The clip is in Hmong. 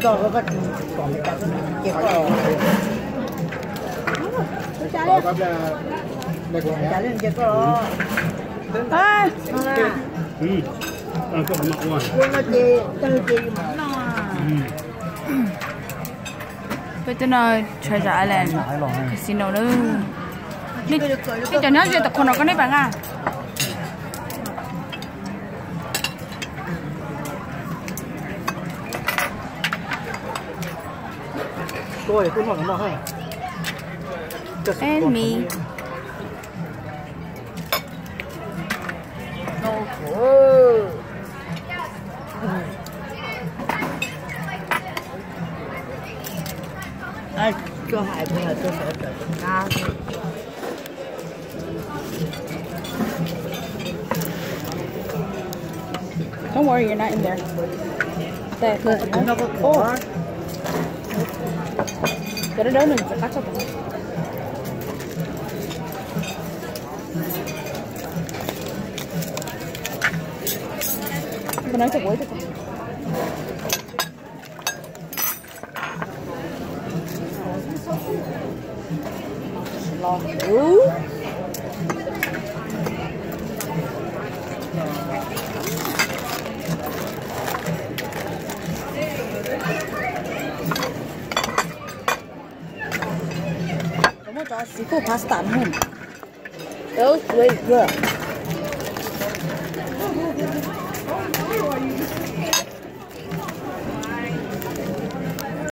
Peb twb no Treasure Island Casino lawm. Nej cov nyob ze tom qhov no koj neb pas nga. Peb mi. Don't worry, you're not in there. Tawm dawb dawb nws tsis qab tshaj tawm. Muab cov seafood pasta no. Those look good.